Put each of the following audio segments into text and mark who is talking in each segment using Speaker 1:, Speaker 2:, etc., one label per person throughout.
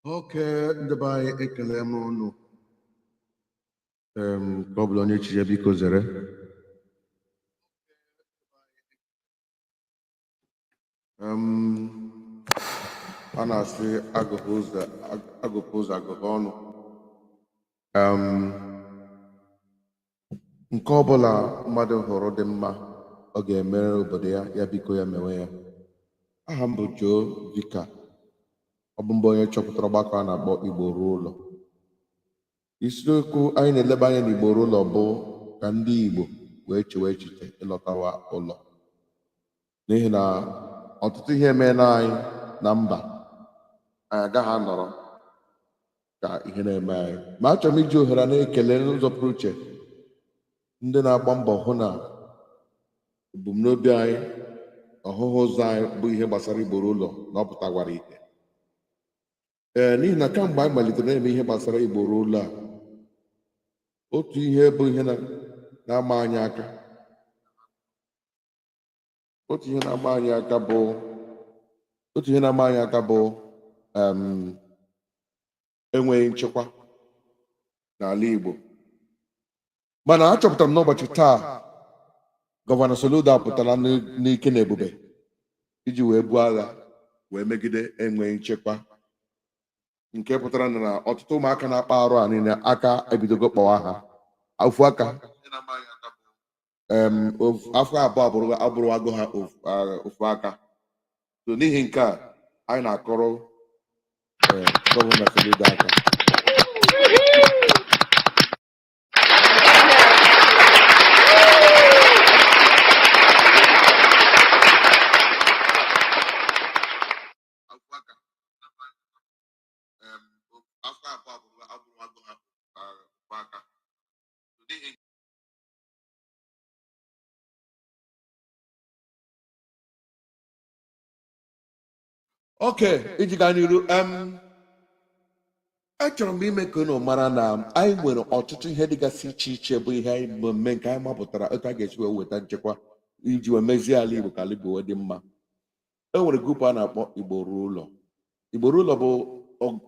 Speaker 1: Okay, ndị be anyị, ekele m unu. Ka ọ bụla onye chiri ya, biko zere. A na-asị agụghị ụzọ, agụpụ ụzọ agụghị ọnụ. Nke ọbụla mmadụ hụrụ dị mma ọ ga-emere obodo ya, ya biko ya mewe ya. Aha m bụ Joe Vicar. Ọ bụ mbụ onye chọpụtara ọgbakọ a na-akpọ Igbo Ruo Ụlọ. Isiokwu anyị na-eleba anya n'Igbo Ruo Ụlọ bụ ka ndị Igbo wee chewe echiche ịlọtawa ụlọ, n'ihi na ọtụtụ ihe emeela anyị na mba, anyị agaghị anọrọ ka ihe na-eme anyị. Ma achọrọ m iji ohere a na-ekele n'ụzọ pụrụ iche ndị na-agba mbọ hụ na ebumnobi anyị, ọhụhụ ụzọ anyị bụ ihe gbasara Igbo Ruo Ụlọ na ọ pụtawara ihe. Ee, n'ihi na kamgbe anyị malitere na-eme ihe gbasara Igbo Ruo Ụlọ a, otu ihe bụ ihe na-ama anyị aka, otu ihe na-ama anyị aka bụ otu ihe na-ama anyị aka bụ enweghị nchekwa n'ala Igbo. Mana achọpụtara m n'ụbọchị taa, Gọvanọ Soludo apụtala n'ike na ebube iji wee buo agha wee megide enweghị nchekwa, nke pụtara na ọtụtụ ụmụaka na-akpa arụ a niile aka ebidogo kpọwa ha ofu aka, afọ abụọ abụrụwago ha ofu aka. So n'ihi nke a, anyị na-akọrọ Gọvanọ Soludo aka. Okay, iji gaa n'iru, achọrọ m ime ka unu mara na anyị nwere ọtụtụ ihe dịgasị iche iche bụ ihe anyị mmemme nke anyị mapụtara otu a ga-esi wee weta nchekwa iji wee mezie ala Igbo ka ala Igbo wee dị mma. E nwere group a na-akpọ Igbo Ruo Ụlọ. Igbo Ruo Ụlọ bụ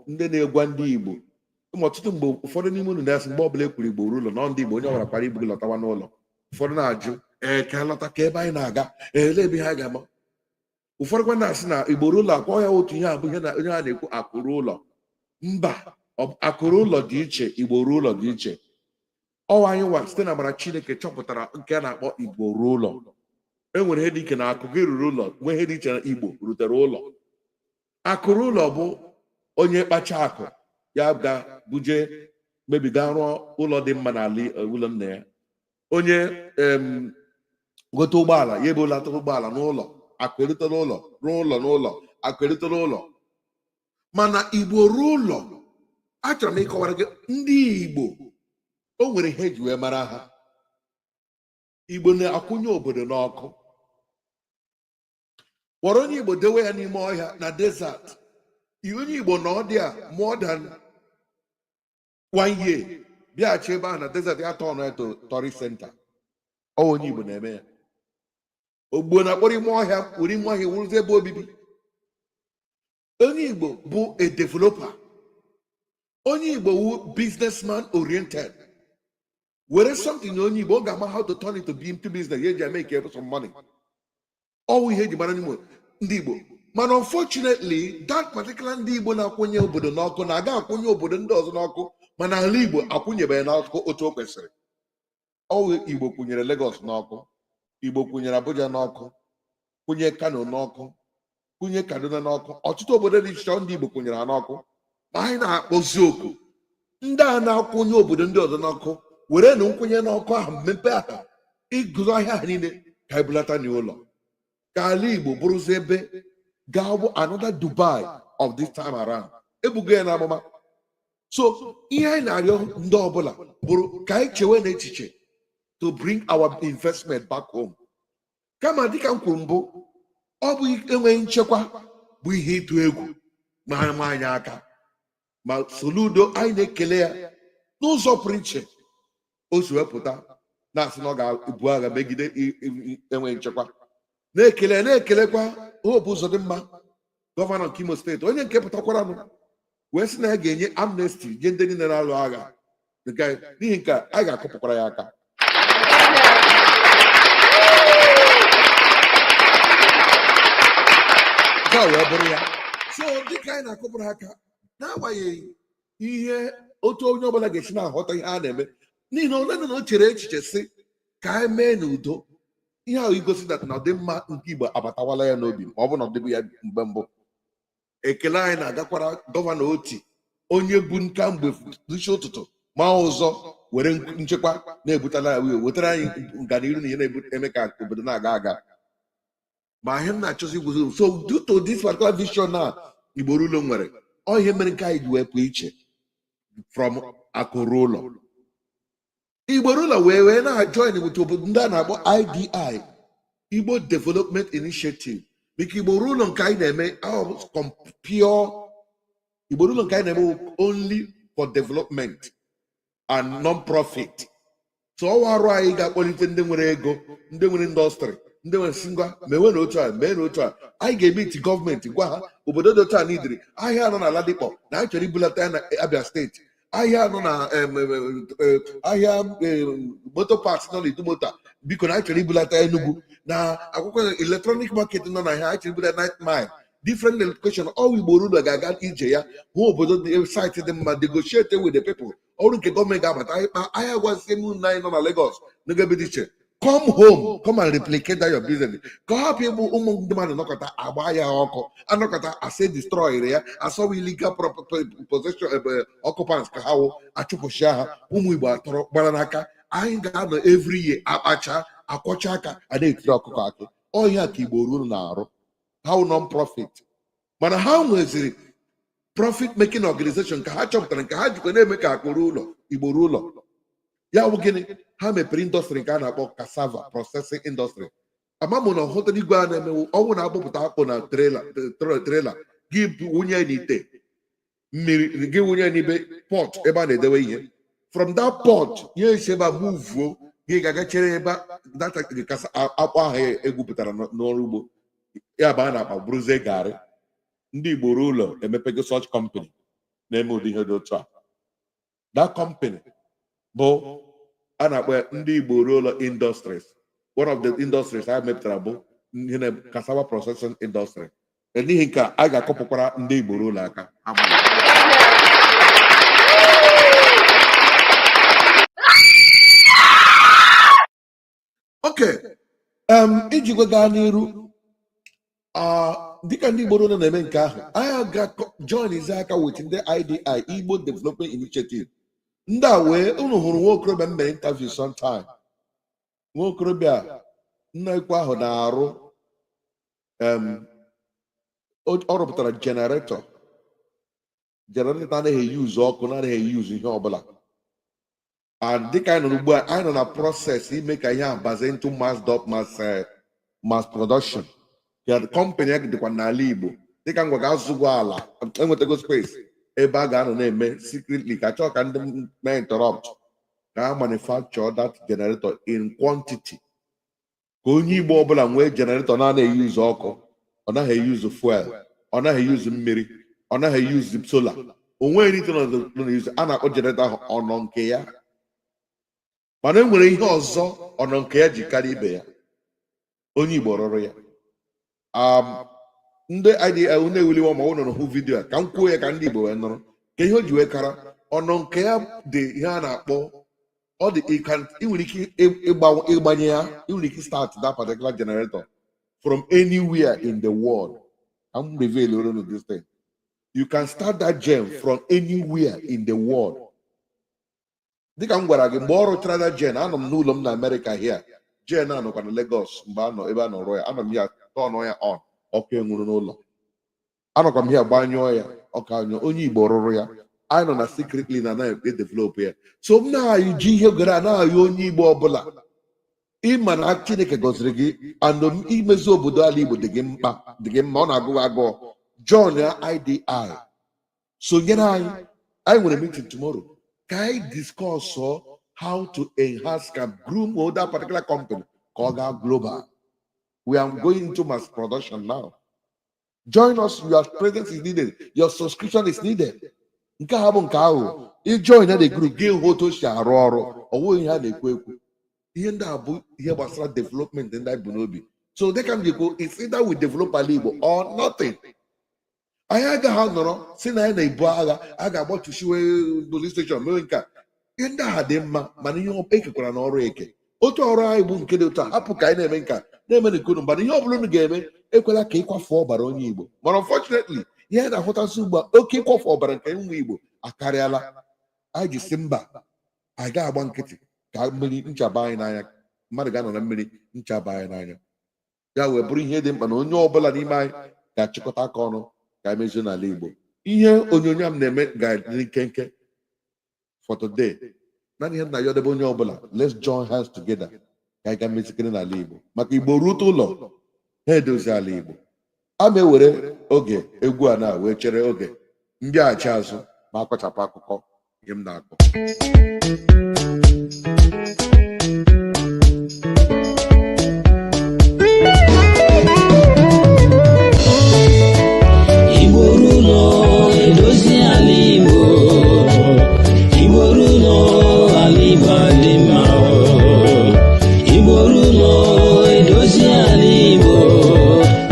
Speaker 1: ndị na-egwa ndị Igbo. Ụmụ ọtụtụ mgbe ụfọdụ n'ime unu na-asị mgbe ọbụla e kwuru Igbo Ruo Ụlọ na ndị Igbo onye ọbụla kwara ibu gị lọtawa n'ụlọ. Ụfọdụ na-ajụ, ee, ka lọta ka ebe anyị na-aga, ee, ele ebe ihe anyị ga-ama. Ụfọdụ kwa na-asị na Igbo Ruo Ụlọ akpọ ya otu ihe a bụ ihe na onye a na-ekwu akụ ruo ụlọ. Mba, akụ ruo ụlọ dị iche, Igbo Ruo Ụlọ dị iche. Ọwa anyị nwa site na amara Chineke chọpụtara nke a na-akpọ Igbo Ruo Ụlọ. E nwere ihe dị iche na akụ gị ruru ụlọ, nwee ihe dị iche na Igbo rutere ụlọ. Akụ ruo ụlọ bụ onye kpacha akụ ya ga buje mebiga rụọ ụlọ dị mma n'ala ụlọ nna ya. Onye gote ụgbọala ya ebulata ụgbọala n'ụlọ, akụ erutela ụlọ, rụọ ụlọ n'ụlọ, akụ erutela ụlọ. Mana Igbo Ruo Ụlọ, achọrọ m ịkọwara gị ndị Igbo, o nwere ihe eji wee mara ha. Igbo na-akwụnye obodo n'ọkụ. Kpọrọ onye Igbo dewe ya n'ime ọhịa na desert, onye Igbo na ọ dị a more than 1 year bịaghachi ebe ahụ na desert ya turn ya to tourist center. Ọ onye Igbo na-eme ya. Ogbo na-akpọrọ ime ọhịa were ime ọhịa wụrụzi ebe obibi. Onye Igbo bụ a developer. Onye Igbo wu businessman oriented. Were something na onye Igbo, ọ ga-ama how to turn it to be into business ya eji eme nke some money. Ọwụ ihe eji mara n'Igbo, ndị Igbo. Mana unfortunately, that particular ndị Igbo na-akwụnye obodo n'ọkụ na-aga akwụnye obodo ndị ọzọ n'ọkụ, mana ala Igbo akwụnyebeghị n'ọkụ otu o kwesịrị. Ọwụ Igbo kwụnyere Lagos n'ọkụ, Igbo kwụnyere Abuja n'ọkụ, kwụnye Kano n'ọkụ, kwụnye Kaduna n'ọkụ. Ọtụtụ obodo dị iche iche ndị Igbo kwụnyere ha n'ọkụ. Ma anyị na-akpọzi oku ndị a na-akwụnye obodo ndị ọzọ n'ọkụ, were na nkwụnye n'ọkụ ahụ mmepe ahụ ịgụzọ ahịa ha niile ka anyị bulata n'ụlọ, ka ala Igbo bụrụzi ebe ga-abụ another Dubai of this time around. Ebugo ya n'amụma. So ihe anyị na-arịọ ndị ọbụla bụrụ ka anyị chewe na echiche to bring our investment back home. Kama dịka m kwuru mbụ, ọ bụ enweghị nchekwa bụ ihe ịtụ egwu ma ama anyị aka. Ma Soludo, anyị na-ekele ya n'ụzọ pụrụ iche o si wepụta na-asị na ọ ga-ebu agha megide enweghị nchekwa. Na-ekele, na-ekelekwa Hope Uzodimma, gọvanọ nke Imo steeti, onye nke pụtakwaranụ Wee sị na ya ga-enye amnesty nye ndị niile na-alụ agha. N'ihi nke a, anyị ga-akụpụkwara ya aka. Nke a wee bụrụ ya. So dịka anyị na-akụpụrụ aka, n'agbanyeghị ihe otu onye ọbụla ga-esi na-aghọta ihe a na-eme, n'ihi na ole na o chere echiche sị ka anyị mee n'udo, ihe ahụ igosi na ọdịmma nke Igbo abatawala ya n'obi, ma ọ bụ na ọ dịbụ ya mgbe mbụ. Ekele anyị na-agakwara Gọvanọ Otti, onye bụ nka mgbe n'isi ụtụtụ ma ụzọ were nchekwa na-ebutala ya, wee wetara anyị nganiru na ihe na-eme ka obodo na-aga aga. Ma ihe m na-achọzi igwuzi, so due to this particular vision na Igbo Ruo Ụlọ nwere, ọ ihe mere nke anyị ji wee pụ iche from Akụ Ruo Ụlọ. Igbo Ruo Ụlọ wee na-join with obodo ndị a na-akpọ IDI, Igbo Development Initiative, maka Igbo Ruo Ụlọ nke anyị na-eme pure. Igbo Ruo Ụlọ nke anyị na-eme only for development and non-profit. So ọwa arụ anyị ga-akpọlite ndị nwere ego, ndị nwere industry, ndị nwere si ngwa mewe na otu a, mee na otu a. Anyị ga-emeti gọọmenti, gwa ha obodo dị otu a n'idiri ahịa nọ na Ladipo na anyị chọrọ ibulata ya na Abia Steeti, ahịa nọ na ahịa motor parts nọ n'Idumota, biko na anyị chọrọ ibulata Enugu, na akwụkwọ electronic market nọ na ahịa anyị chọrọ ibulata Ninth Mile, different location. Ọ Igbo Ruo Ụlọ ga-aga ije ya hụ obodo dị, site dị mma, negotiate with the people. Ọrụ nke gọọmenti ga-abata, anyị kpa anyị agwazi m nna anyị nọ na Lagos n'oge ebe dị iche, come home, come and replicate that your business, ka ọ hapụ ịbụ ụmụ ndị mmadụ nọkọta agba ya ọkụ, anọkọta asị destroy ya, asọwa illegal possession ebe occupants ka ha wụ, achụpụsịa ha. Ụmụ Igbo atọrọ gbara n'aka. Anyị ga-anọ every year akpacha akwọcha aka a na-etiri ọkụkọ akị. Ọhịa ka Igbo Ruo na-arụ. Ha wụ non-profit, mana ha nweziri profit making organization ka ha chọpụtara nke ha jikwa na-eme ka akụ ruo ụlọ, Igbo Ruo Ụlọ. Ya bụ gịnị? Ha mepere industry nke a na-akpọ cassava processing industry. Ama m na ọhụtara igwe a na-emewu ọnwụ na-agbụpụta akpụ na trailer, gị wunye n'ite mmiri, gị wunye n'ibe pot ebe a na-edewe ihe. From that pot ya esi ebe a muvuo, gị ga-aga chere ebe data akpụ ahụ egwupụtara n'ọrụ ugbo ya bụ a na-akpa bụrụzie garị. Ndị Igbo Ruo Ụlọ emepego such company na-eme ụdị ihe dị otu a. That company bụ a na-akpọ ya ndị Igbo Ruo Ụlọ Industries. One of the industries a mepụtara bụ ihe na cassava processing industry. N'ihi nke a ga-akọpụkwara ndị Igbo Ruo Ụlọ aka. Okay, iji gwa gaa n'iru, dịka ndị Igbo Ruo Ụlọ na-eme nke ahụ, anyị ga join izi aka with ndị IDI, Igbo Development Initiative. Ndị a wee unu hụrụ nwa okorobịa m mere interview sometime. Nwa okorobịa nna ikwu ahụ na-arụ, ọ rụpụtara generator. Generator anaghị eyuzu ọkụ, na-anaghị eyuzu ihe ọbụla. And dịka anyị nọ ugbu a, anyị nọ na process ime ka ihe a bazie into mass production. Ya company ya dịkwa n'ala Igbo, dịka ngwa ga-azụgo ala, enwetago space ebe a ga-anọ na-eme secretly, ka chọọ ka ndị na interrupt ka a manufacture that generator in quantity, ka onye Igbo ọbụla nwee generator na-anaghị eyuzu ọkụ, ọ naghị eyuzu fuel, ọ naghị eyuzu mmiri, ọ naghị eyuzu solar, o nweghị anything nọ na-eyuzu. A na-akpọ generator ahụ ọnọ nke ya. Mana e nwere ihe ọzọ ọnọ nke ya ji karịa ibe ya. Onye Igbo rụrụ ya. Ndị IDL na-ewuliwa ma ọ nọrọ hụ video a, ka m kwuo ya ka ndị Igbo wee nụrụ ka ihe o ji wee kara ọnọ nke ya dị. Ihe a na-akpọ ọ dị, ị nwere ike ịgbanye ya, ị nwere ike start that particular generator from anywhere in the world. I'm reveal unu this thing. You can start that gen from anywhere in the world. Dịka m gwara gị, mgbe ọ rụchara that gen, anọ m n'ụlọ m na America here. Gen anọkwa na Lagos mgbe anọ ebe a nọ rụọ ya. Anọ m ya turn ya on, ọkụ enwuru n'ụlọ. Anọkwa m here gbanyụọ ya, ọkụ anyụ. Onye Igbo rụrụ ya. Anyị nọ na secretly na na-edevelop ya. So m na-ayụ ji ihe gara na-ayụ onye Igbo ọbụla, ịma na Chineke gọziri gị and imezi obodo ala Igbo dị gị mkpa, dị gị mma, ọ na-agụ gị agụọ, join ya IDI, sonyere anyị. Anyị nwere meeting tomorrow ka anyị discuss how to enhance and groom that particular company ka ọ gaa global. We are going into mass production now. Join us. Your presence is needed, your subscription is needed. Nke a bụ nke ahụ ị join the group, gị hụ otu o si arụ ọrụ. Ọ nweghị ihe a na-ekwu ekwu. Ihe ndị a bụ ihe gbasara development ndị anyị bụ n'obi. So dịka m ji kwuo, it's either we develop ala Igbo or nothing. Anyị agaghị anọrọ si na anyị na-ebu agha, a ga-agbachusiwe police station, mewe nke a. Ihe ndị agha dị mma, mana ihe ekekwara na ọrụ eke otu ọrụ anyị bụ nke dị otu a. Hapụ ka anyị na-eme nke a, na-eme nke unu, mana ihe ọ bụla unu ga-eme, ekwela ka ịkwafu ọbara onye Igbo. Mana unfortunately, ihe anyị na-ahụtasị ugbu a, oke ịkwafu ọbara nke nwa Igbo akarịala. Anyị ji si mba, anyị ga-agba nkịtị ka mmiri nchaba anyị n'anya. Mmadụ ga-anọ na mmiri nchaba anyị n'anya. Ya wee bụrụ ihe dị mkpa na onye ọbụla n'ime anyị ga-achịkọta aka ọnụ ka anyị mezie n'ala Igbo. Ihe onyonyo a m na-eme ga-adị nkenke for today. Naanị ihe nna ya ọdebe, onye ọbụla, let's join hands together ka anyị ga mezikere n'ala Igbo, maka Igbo rute ụlọ, ha edozi ala Igbo. A ma ewere oge egwu a na wee chere oge mbịaghachi azụ ma akpachapụ akụkọ ihe m na-akọ.
Speaker 2: Igbo ruo edozi ala Igbo. Igbo ruo, ala Igbo adị mma. Igbo ruo edozi ala Igbo.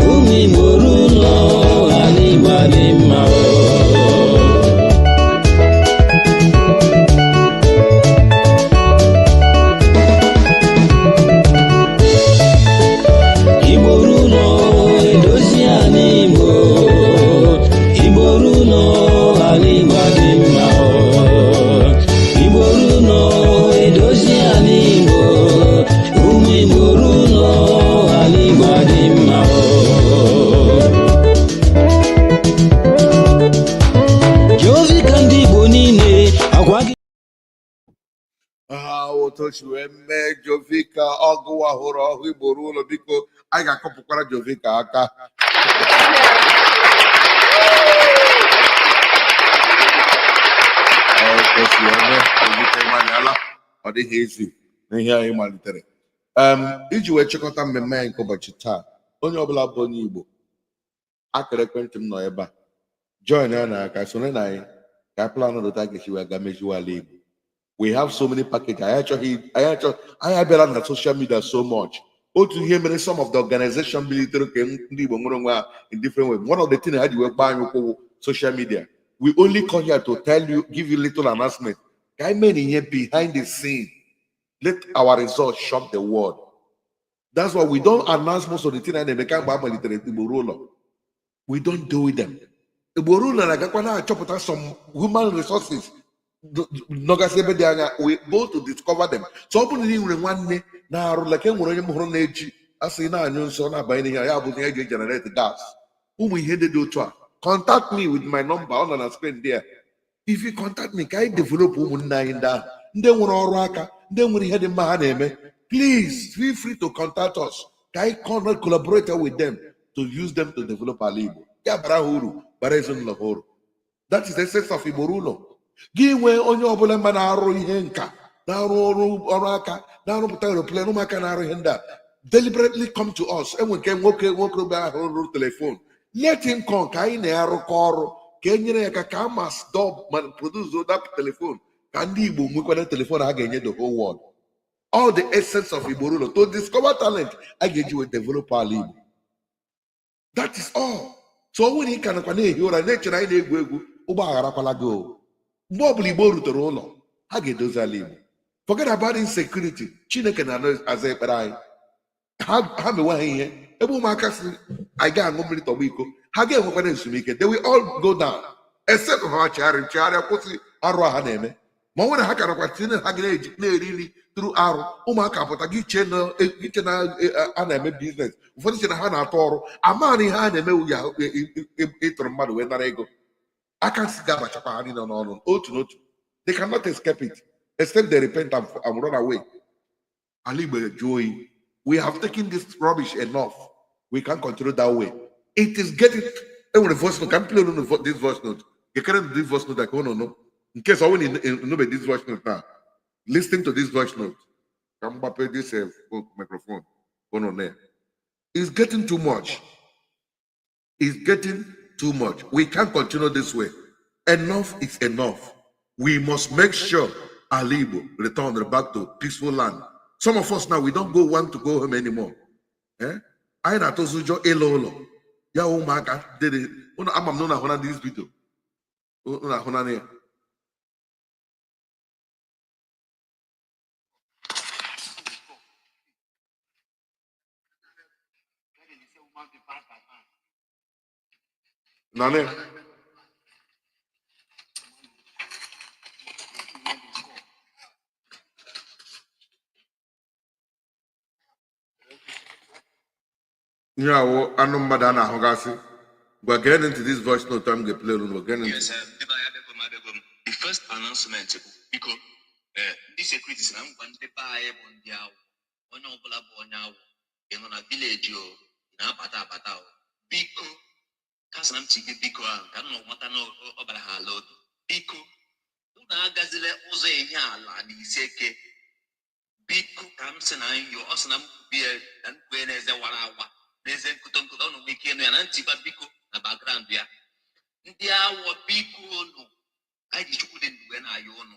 Speaker 2: Ụmụ Igbo ruo, ala Igbo adị mma. Igbo ruo edozi ala Igbo. Igbo ruo, ala Igbo adị mma. Igbo ruo edozi ala Igbo. Ụmụ Igbo ruo, ala Igbo adị mma. Jee ozi ka ndị Igbo niile agwa gị.
Speaker 1: Ha otu o si wee mee Jovika ọgụwa hụrụ ọhụ Igbo ruo ụlọ. Biko, anyị ga-akọpụkwara Jovika aka. Otu o si wee mee Jovika, ịgbalịala. Ọ dịghị ezi n'ihe anyị malitere iji wee chịkọta mmemme anyị nke ụbọchị taa. Onye ọbụla bụ onye Igbo, akara ekwentị m nọ ebe a. Join ya na aka, sonye na anyị ka anyị plan otu a ga-esi wee ga meziwe ala Igbo. We have so many packages. Anyị achọghị, anyị achọ, anyị abịala na social media so much. Otu ihe mere some of the organization bilitere ka ndị Igbo nwere onwe ha in different way, one of the things ha ji wee gbaa anyị ụkwụ wụ social media. We only come here to tell you, give you little announcement ka anyị mee na ihe behind the scene. Let our results shock the world. That's why we don't announce most of the things anyị na-eme kamgbe a malitere Igbo ruo ụlọ. We don't do them. Igbo ruo ụlọ na-agakwa na-achọpụta some human resources nọgasị ebe dị anya. We go to discover them. So ọ bụrụ na ị nwere nwanne na-arụ, like e nwere onye m hụrụ na-eji asị na-anyụ nsọ na-abanye n'ihe ya bụ ihe eji generate gas, ụmụ ihe ndị dị otu a, contact me with my number ọ nọ na screen there. If you contact me, ka anyị develop ụmụnne anyị ndị ahụ, ndị nwere ọrụ aka, ndị nwere ihe dị mma ha na-eme, please feel free to contact us ka anyị collaborate with them to use them to develop ala Igbo. Ya bara ha uru, bara ezinụlọ ha uru. That is the essence of Igbo ruo ụlọ. Gị nwee onye ọbụla mma na-arụ ihe nka, na-arụ ọrụ ọrụ aka, na-arụpụta aeroplane, ụmụaka na-arụ ihe ndị a, deliberately come to us. Enwe nke nwoke nwokorobịa ahụ rụrụ telephone, let him come ka anyị na-arụkọ ọrụ, ka e nyere ya aka ka a mass dub ma produce that telephone, ka ndị Igbo nwekwana telephone a ga-enye the whole world. All the essence of Igbo ruo ụlọ, to discover talent a ga-eji wee develop ala Igbo. That is all. So ọ nwere ike nakwa na-ehi ụra na-echere anyị na-egwu egwu, ụgbọ agharakwala gị o. Mgbe ọbụla Igbo rutere ụlọ, ha ga-edozi ala Igbo. Forget about insecurity. Chineke na-aza ekpere anyị. Ha mewe ha ihe ebe ụmụaka si anyị ga-aṅụ mmiri tọgbọ iko, ha ga-enwekwana ezumike. They will all go down except ha chegharị, chegharịa, kwụsị arụ a ha na-eme. Ma ọ nwere ha karakwa tinye ha ga na-eji na-eri nri tụrụ arụ. Ụmụaka pụta gị chee na gị chee na a na-eme business. Ụfọdụ che na ha na-atụ ọrụ ama na ihe ha na-eme ya ịtụrụ mmadụ wee nara ego. Aka nsị ga-abachakwa ha niile n'ọnụ otu n'otu. They cannot escape it except they repent and run away. Ala Igbo jụọ oyi. We have taken this rubbish enough. We can't continue that way. It is getting, enwere voice note ka m play unu this voice note. Gekere this voice note ka unu nụ in case ọ bụrụ na ị nụbe this voice note. Now listen to this voice note ka m gbape this microphone unu nụ ya. It's getting too much. It's getting too much. We can't continue this way. Enough is enough. We must make sure ala Igbo return back to peaceful land. Some of us now, we don't go want to go home anymore. Eh? Anyị na-atụzi ụjọ ịla ụlọ ya. Ụmụaka dere ụnụ, ama m na ụnụ ahụna this video, ụnụ ahụna ya. Nana ya. Ihe awụ anụ mmadụ a na-ahụgasị. Gwa, gee ntị, this voice note m ga-eplay unu, gee ntị.
Speaker 3: Yes, ndị be anyị, abịago m, abịago m. The first announcement bụ, biko, ndị security si na ngwa, ndị be anyị bụ ndị Awọ, onye ọbụla bụ onye Awọ, ị nọ na village o, ị na-abata abata o, biko, ka sị na m chi gị, biko, ahụ ka m nọ nwata na ọ bara ha ala obi. Biko, unu agazila ụzọ Ihiala na Iseke. Biko, ka m sị na nyọ ọ sị na m bie na mkpue na eze wara awa na eze nkụtọ nkụtọ, unu nwee ike ịnụ ya na ntịkwa. Biko, na background ya, ndị Awọ, biko, unu, anyị ji Chukwu dị ndụ wee na-ayọ unu,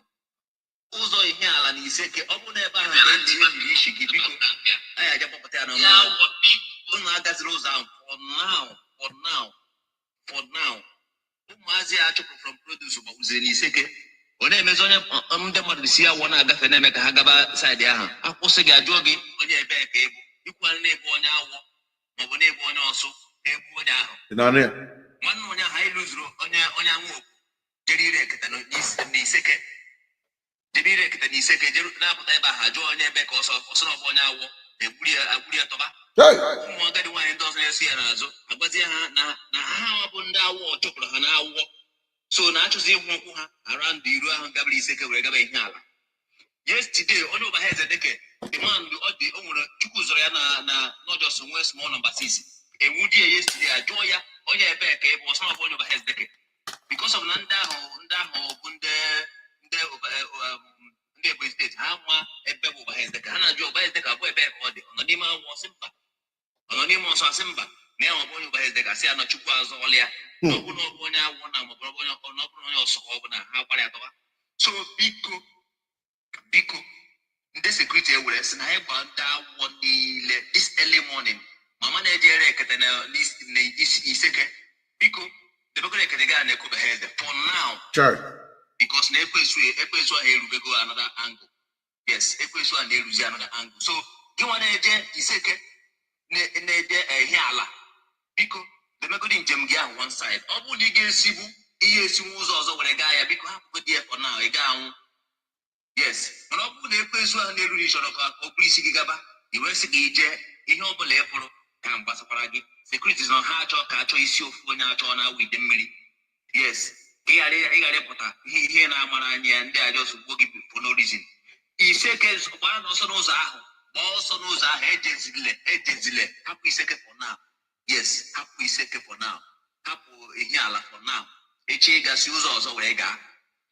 Speaker 3: ụzọ Ihiala na Iseke, ọ bụrụ na ebe ahụ ka ndị eriri isi gị, biko, anyị aja kpọpụta ya n'ọnụ. Unu agazila ụzọ ahụ for now, for now, for now. Ụmụazị a chụpụrụ from produce gbakwuziri n'Iseke, ọ na-emezi onye ndị mmadụ si Awọ na-agafe, na-eme ka ha gaba side ahụ, akwụsị gị, ajụọ gị onye ebee ka ebu ikwu anyị na-ebu onye Awọ maọbụ na-ebu onye Ọsụ, ka egbu onye ahụ.
Speaker 1: Ị na-anụ ya?
Speaker 3: Nwanne onye ahụ anyị lụzuru, onye anwụ okwu jere ire ekete n'Iseke, jere ire ekete n'Iseke, jere na-apụta ebe ahụ, ajụọ onye ebe ka ọsọ ọsọ na ọ bụ onye Awọ, egburu ya, agburu ya tọba.
Speaker 1: Hey!
Speaker 3: Ụmụ agadi nwaanyị ndị ọzọ na-eso ya n'azụ agwazie ha na ha bụ ndị Awọ chụpụrụ ha n'Awọ, so na-achụzi ịhụ ụkwụ ha around iru ahụ gabara Iseke were gaba Ihiala. Yesterday, onye ụba ha eze deke the man, ọ dị o nwere Chukwu zọrọ ya na not just nwee small number 6 enwudi ya yesterday, ajụọ ya onye ebee ka ị bụ, ọsọ bụ onye ụba ha eze deke, because of na ndị ahụ bụ ndị Ebonyi Steeti, ha nwa ebe bụ ụba ha eze deke, ha na-ajụ ụba eze deke abụ ebe ka ọ dị, ọ nọ n'ime Awọ, ọsị mba, ọ nọ n'ime ọsọ, asị mba, na ya ọ bụ onye ụba ha eze deke, asị ya na Chukwu azọọla ya. Na ọ bụ na ọ bụ onye Awọ na ma ọ bụ onye na ọ bụrụ onye ọsọ ka ọ bụ na ha gbara ya tọba. So biko, biko, ndị security ewere sị na anyị gba ndị Awọ niile this early morning, mama na-eje ere ekete na n'Iseke, biko, debekọrọ ekete gaa na ekobe ha eze for now.
Speaker 1: Chai.
Speaker 3: Because na ekwensu ahụ erubego another angle. Yes, ekwensu ahụ na-eruzi another angle. So gị nwa na-eje Iseke, na-eje Ihiala, biko, debegodi njem gị ahụ one side. Ọ bụrụ na ị ga-esigbu ihe esinwu ụzọ ọzọ were gaa ya, biko, hapụgodi ya for now, ị ga anwụ. Yes, mana ọ bụrụ na ekwensu ahụ na-eruru, chọrọ ka ọ bụrụ isi gị gaba, i wee sị ka ije ihe ọ bụla ị pụrụ ka m gbasakwara gị. Security nọ ha achọ ka achọ isi ofu onye achọ na awụ ide mmiri. Yes, ka ị ghara ịpụta ihe na-amara anya ya, ndị aja ozugbo gị for no reason. Iseke, gbaa n'ọsọ n'ụzọ ahụ, gbaa ọsọ n'ụzọ ahụ, ejezile, ejezile, hapụ Iseke for now. Yes, hapụ Iseke for now, hapụ Ihiala for now. Echi ịgasị ụzọ ọzọ were gaa,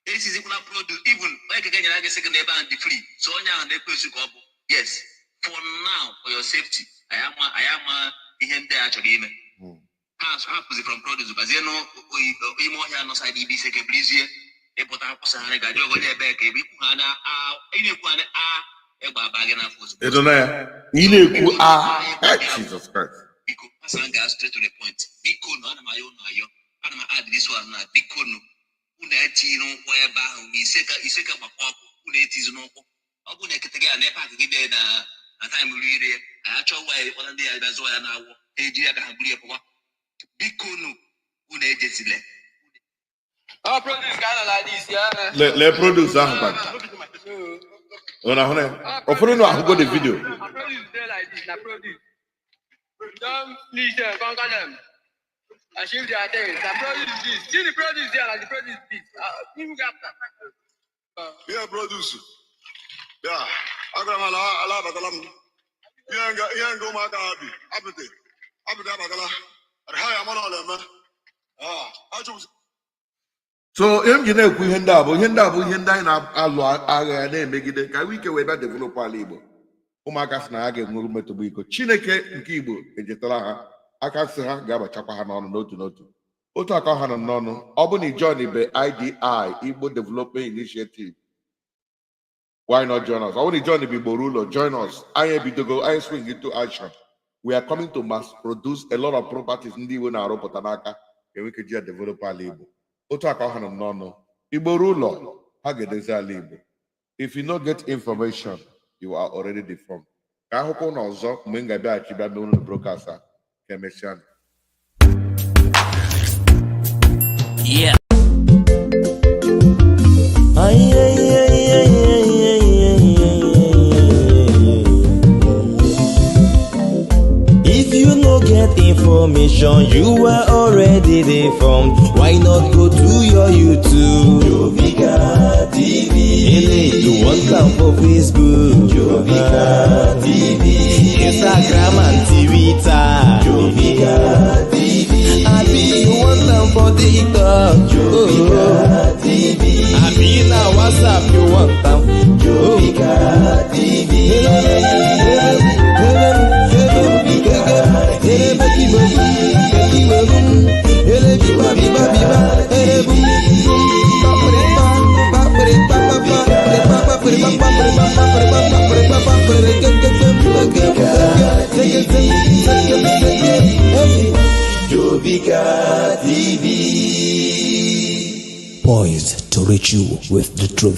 Speaker 3: esizikwala produce. Even onye keke nyere gị sị gị na ebe ahụ dị free, so onye ahụ na-ekwesu ka ọ bụ. Yes, for now, for your safety. Anyị ama ihe ndị a chọrọ ime. Ha hapụzi from produce bazie n'ime ọhịa nọ side ibe Iseke, birizie ịpụta, akwụsịgharị gaji ogo onye ebe ka ebe ikwu ha na a, ị na-ekwu ha na a, egbe aba gị n'afọ ozugbo.
Speaker 1: Ị nọ ya? Ị na-ekwu a. Hey, Jesus Christ.
Speaker 3: Biko, asa m gaa straight to the point. Biko nụ, ana m ayọ unu ayọ, ana m add this one na, biko nụ, unu etinye n'ụkwụ ebe ahụ ma Iseke gbakwa ọkụ, unu etizi n'ụkwụ. Ọ bụrụ na ekete gị a na ebe akụ gị dị na time ruru ire ya, anyị achọ nwa ya, kpọta ndị ya bịa zụọ ya n'Awọ, ha ejiri aka ha buru ya pụwa. Biko nụ, unu ejezile.
Speaker 4: Our produce kind of like this, yeah.
Speaker 1: Lee produce ahụ kwa. Ọ na-ahụ na ya? Ụfọdụ na ahụgo the video.
Speaker 4: Our produce dey like this, na produce. Don't finish them, conquer them. Achieve their things. Na produce this. See the produce there, like the produce this. Even after.
Speaker 5: Ihe produce ya, agara m ala ala, abatala m ihe nga ụmụaka ha bi apịtị apịtị abatala ha ya mara ọ na-eme ha chụpụsị.
Speaker 1: So ihe m ji na-ekwu ihe ndị a bụ ihe ndị anyị na-alụ agha ya na-emegide ka anyị ike wee bịa develop ala Igbo. Ụmụaka sị na ha ga-enwe metụgbu iko. Chineke nke Igbo ejetara ha aka, sị ha ga-abachakwa ha n'ọnụ n'otu n'otu. Otu aka ha nọ n'ọnụ. Ọ bụ na ị join be IDI, Igbo Development Initiative, why not join us? Ọ bụrụ na ị join be Igbo Rulo, join us. Anyị ebidogo, anyị swing into action. We are coming to mass produce a lot of properties ndị Igbo na-arụpụta n'aka ka enwe ike ji ya develop ala Igbo. Otu aka ha nọ n'ọnụ. Igbo Rulo, ha ga-edozi ala Igbo. If you no get information, you are already deformed. Ka ahụkwa ụnụ ọzọ mgbe m ga-abịaghachi bịa mee unu broadcast a. Ka emesịa.
Speaker 2: Yeah.
Speaker 6: Ay, ay, ay, ay, ay, ay, ay, ay, ay, ay. If you no get information, you are already deformed. Why not go to your YouTube? Jovika TV. Ele, you want come for Facebook? Jovika TV. Instagram and Twitter. Jovika TV. Abi, you want them for TikTok? Jovika TV. Abi, na WhatsApp you want them? Jovika TV. Jovika TV.
Speaker 2: Poised to reach you with the truth.